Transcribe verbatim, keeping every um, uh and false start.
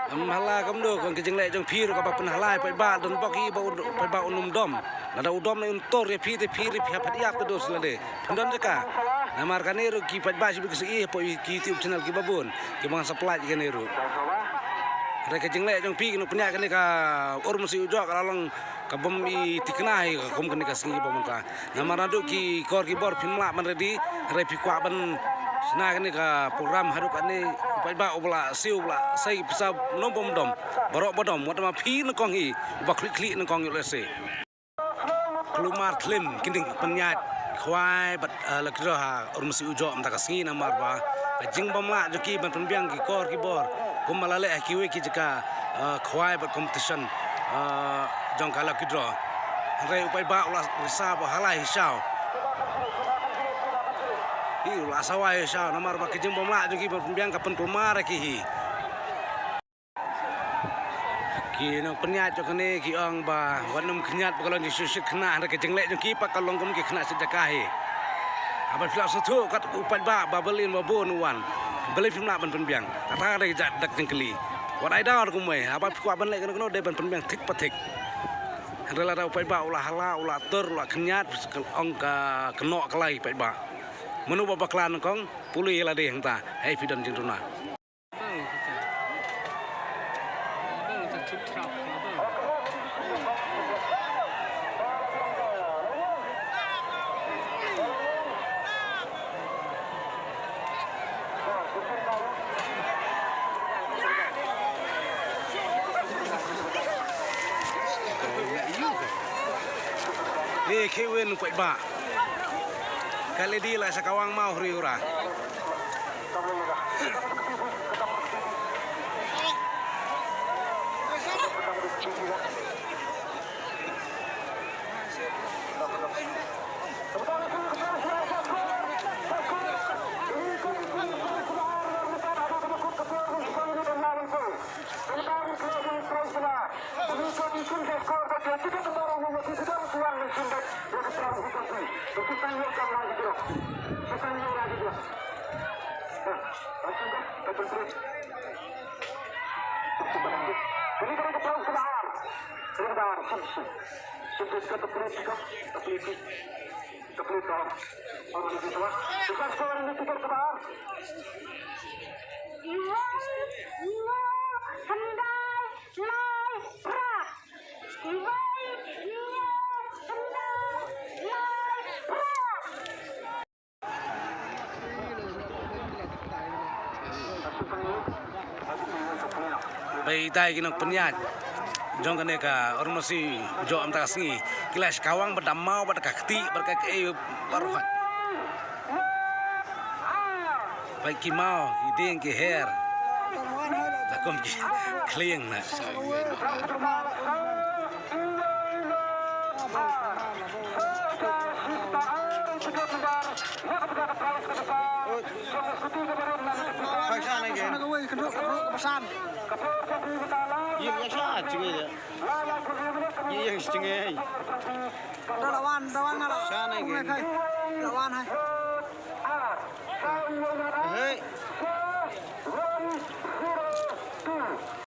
Em, hala kumno, kong ki jingleh jong phi ruh kaba pynhala ïa paidbah, don bok hi ba u paidbah un ym dom. Lada u dom ne un tur ïa phi te phi ruh phi hap ïap te dos lade. Phin don jaka. Namar kane ruh ki paidbah shibun ki sa ïohi hapoh ki YouTube channel kiba bun, kiba ngan sa pynlait kane ruh. Hynrei ka jingleh jong phi ki nongpynïaid kane ka Urmasi Ujok ka la long ka bym i thikna hi ka kum kane ka sngi ba mynta. Namar naduh ki kor ki bor phim lah ban ready, hynrei phi kwah ban shna kane ka program haduh katne, u paidbah uba la siew, uba la sei pisa, ym dom bym dom, baroh ba dom, wat ma phi nyngkong hi uba khlieh khlieh nyngkong ïoh lehse. Kulmar Thlim, ki nongpynïaid khwai bad, eh, lucky draw ha Urmasi Ujok mynta ka sngi namar ba ka jingbymlah jong ki ban pynbiang ki kor ki bor kumba la leh ha kiwei ki jaka, eh, khwai bad competition, eh, jong ka lucky draw. Hynrei u paidbah u la risa ba ha lai hi shaw. Hi u la sawa hi shaw namar ba ka jingbymlah jong ki ban pynbiang ka pynkulmar ïa ki hi. Ki nongpynïaid jong kane ki ong ba wat nym khñiat ba ka long jingshisha khynnah, hynrei ka jingleh jong ki pat ka long kum ki khynnah shit jaka hi. Haba phi lah sngewthuh kat u paidbah ba balei ba bun u wan, balei phim lah ban pynbiang. Kata ka dei ka dak jingkylli. Wat ai daw kumwei, haba phi kwah ban leh kano kano dei ban pynbiang thik pa thik. Hynrei lada u paidbah u la hala, u la tur, u la khñiat, ong ka kynnoh ka lai paidbah. Mano ba bakla nyngkong, pule ïa lade hangta, hei phi don jingduna. Eh, Kewin, u paidbah. Ka lady la sa kawang mau huri hura. Ba itai ki nongpynïaid jong kane ka Urmasi Ujok mynta ka sngi ki la shkawang bad da maw bad ka kti bad ka kaei baroh. Ba ki maw ki dieng ki her la kum ki khlieng na. Lawan, lawan, lawan. Lawan hai. Hey.